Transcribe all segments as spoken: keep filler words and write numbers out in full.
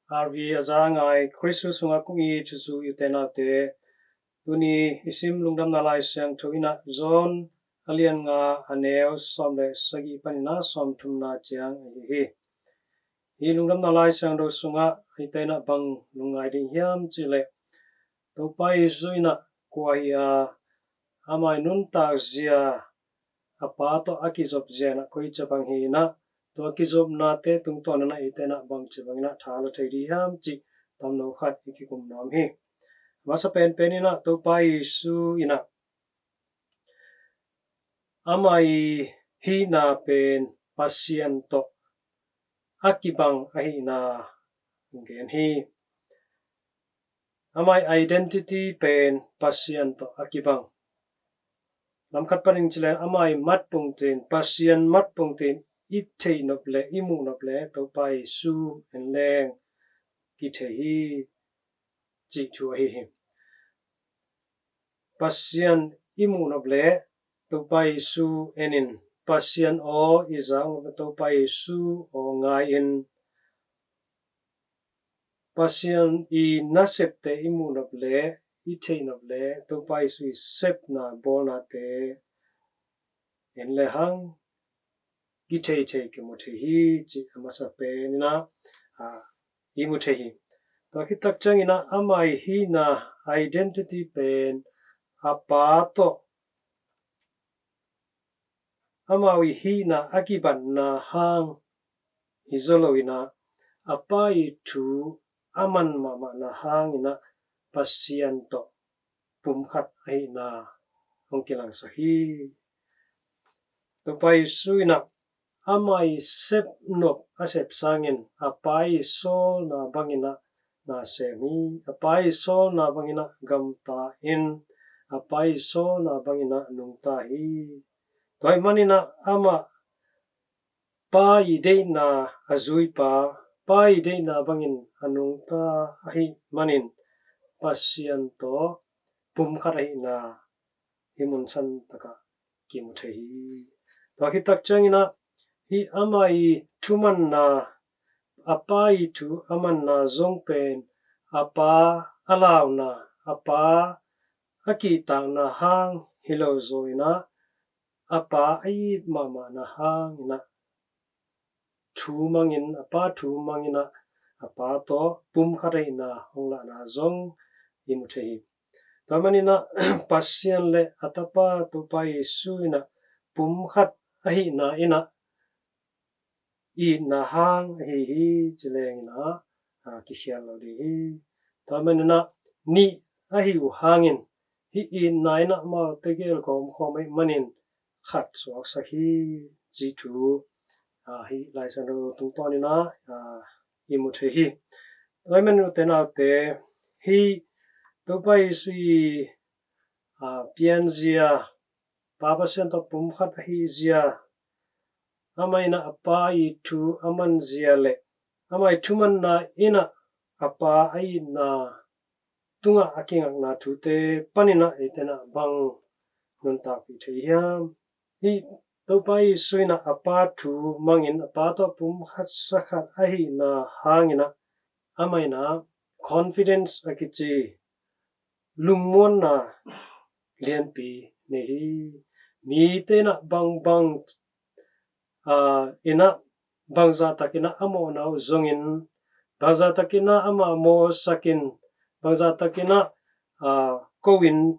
R V a za ngai Khristu sungah kong it u, u te nau te, tuni i sim Lungdamna Lai Siangtho in ah John a lian nga, a neu sawm le sagih panin ah sawmthumna ciang ahi hi. Hih Lungdamna Lai Siangtho sungah eite in ah bang lungngai ding hiam cih leh, Topa Jesu in ah kua hi a, ama i nuntak zia, a Pa tawh a kizop zia in ah koi ci bang hi in ah, tua kizopnate tungtawn in ah eite in ah bang ci bangin ah tha la thei ding hiam cih tomno khat i kikum nuam hi. Masa penpen in ah Topa Jesu in ah ama i hihna pen Pasian tawh a kibang ahihna hong gen hi. Ama i identity pen Pasian tawh a kibang. Lamkhat panin ci leng ama i matpungtin, Pasian matpungtin i theih nop le i muh nop le Topa Jesu en leng kithei hi, cih thu ahi hi. Pasian i muh nop le Topa Jesu en in, Pasian aw i zak nop le Topa Jesu aw ngai in, Pasian i nasepte i muh nop le i theih nop le Topa Jesu i sepna bawlnate en le hang kithei thei, kimu thei hi, cih a masa pen in ah, a, i mu thei hi. Tua khit tak ciangin ah ama i hihna, identity pen a Pa tawh, ama i hihna a kibatna hang hi zaw lo in ah, a Pa i thu a man mahmahna hangin ah Pasian tawh pumkhat ahihna hong kilangsak hi. Topa Jesu in ah ama i sep nop a sep sangin a Pa i sawlna bangin ah na sem hi. A Pa i sawlna bangin ah gamta in, a Pa i sawlna bangin ah nungta hi. Tua ahih manin ah amah Pa i deihna a zuipa, Pa i deihna bangin a nungta ahih manin Pasian tawh pumkhat ahihna hih mun san takah kimu thei hi. Tua khit tak ciangin ah hih ama i thumanna, a Pa i thu a manna zong pen a Pa a launa, a Pa a kihtakna hang hi lo zaw in ah, a Pa a it mahmahna hangin ah thu mangin, a Pa thu mangin ah a Pa tawh pumkhat ahihna hong lahna zong i mu thei hi. Tua manin ah Pasian le a Tapa Topa Jesu in ah pumkhat ahihna in ah itna hang ahi hi ci leng in ah, a, kikhial lo ding hi. Tua manin ah nih ahi uh hangin hih itna in ah amau tegel kawmkawm ahih manin khat suaksak hi, cih thu, a, hih Lai Siangtho tungtawn in ah, a, i mu thei hi. Tua ahih manin u te nau te, hih Topa Jesu i, a, pianzia, Pa Pasian tawh pumkhat ahihzia, amah in ah a Pa i thu a manzia le amah i thumanna in ah a Pa a itna tungah a kingakna thute panin ah eite in ah bang nuntakpih thei hiam? Hih Topa Jesu in ah a Pa thu mangin a Pa tawh pumkhat sakhat ahihna hangin ah amah in ah confidence a kici lungmuanna lianpi nei hi. Mite in ah bangbang, a, in ah bangzah takin ah a mawhna uh zongin, bangzah takin ah amah mawhsakin, bangzah takin ah, a, ko-in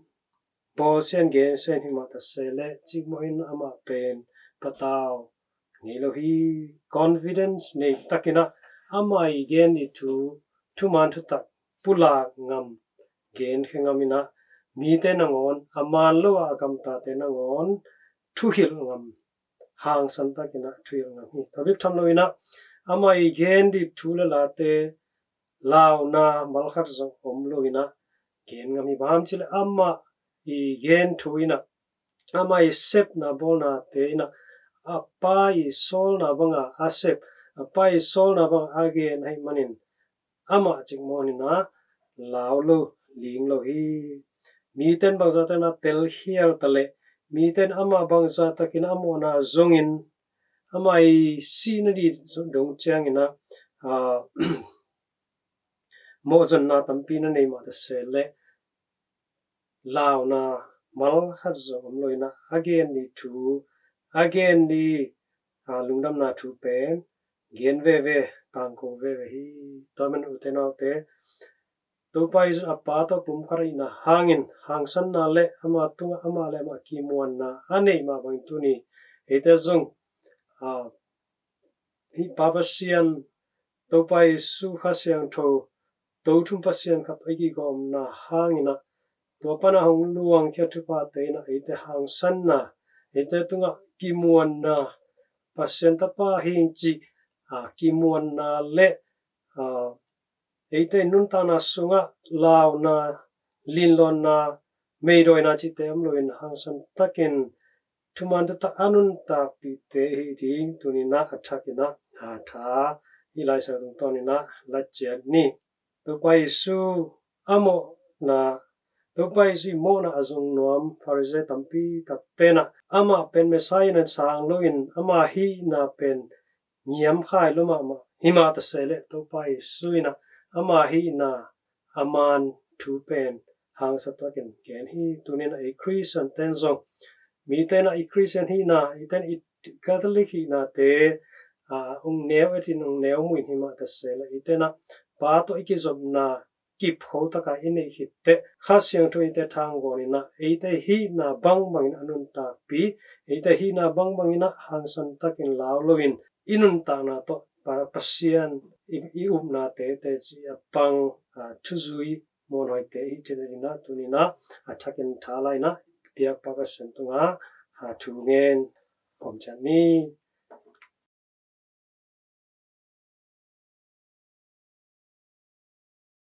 bawlsian gensian hi mah ta se leh cikmah in amah pen patau ngei lo hi. Confidence nei takin ah ama i gen i thu, thuman thutak pulak ngam, genkhia ngam in ah mite nangawn, a man lo ah a gamtate nangawn thuhilh ngam, hangsan takin ah thuhilh ngam hi. Tua bek tham lo in ah ama i gen i thu le late launa malkhat zong om lo in ah gen ngam hi. Bang hang hiam cih leh ama i gen thu in ah, ama i sepna bawlnate in ah a Pa i sawlna banga a sep, a Pa i sawlna banga a gen ahih manin amah cikmah in ah lau lo, ling lo hi. Mite in bangzah takin ah telkhial ta leh, mite in amah bangzah takin a mawhna zongin, ama i sihna ding dong ciangin ah, a, mawhzonna tampi na nei mah ta se leh launa mal khat zong om lo in ah, a gen ni thu, a gen ni, a, lungdamna thu pen gen veve, tangko veve hi. Tua man ute naute, Topa Jesu a Pa tawh pumkhat ahihna hangin hangsanna le ama tungah ama le ama kimuanna a neih mah bangin tuni eite zong, a, hih Pa Pasian, Topa Jesu Kha Siangtho, Tothum Pasian khat i kigawmna hangin ah, tua pana hong luangkhia thuphate in ah eite hangsanna, eite tungah kimuanna, Pasian tapa hi ing cih, a, kimuanna le, a, eite nuntakna sungah launa, linlawnna, meidawina cihte om loin hangsan takin thuman taktak a nuntakpihte hi ding tuni in ah a thakin ah, a, tha hih Lai Siangtho tungtawnin ah lat ciat ni. Topa Jesu a mawhna, Topa Jesu ii mawhna a zong nuam Pharisee tampi takte in ah amah pen Messiah in ah sang loin ama hihna pen ngiamkhai lua mahmah hi mah ta se leh Topa Jesu in ah ama hihna a man thu pen hangsan takin gen hi. Tuni in ah ei Khristian ten zong, mite in ah i Khristian hihna, eite in i Catholic hihnate, a, hong neu etin hong neu muin hi mah ta se leh eite in ah Pa tawh i kizopna kipkho taka i neih khit teh Kha Siangtho in eite thanggawn in ah eite hihna bangbangin a nuntakpih, eite hihna bangbangin ah hangsan takin lau loin i nuntakna tawh Pa, Pasian i, i upna teitei cih a pang, a, thuzui muanhuaite i cih in ah tuni in ah a thakin tha lai in ah piak Pa Pasian tungah, a, thu ngen kawm ciat ni.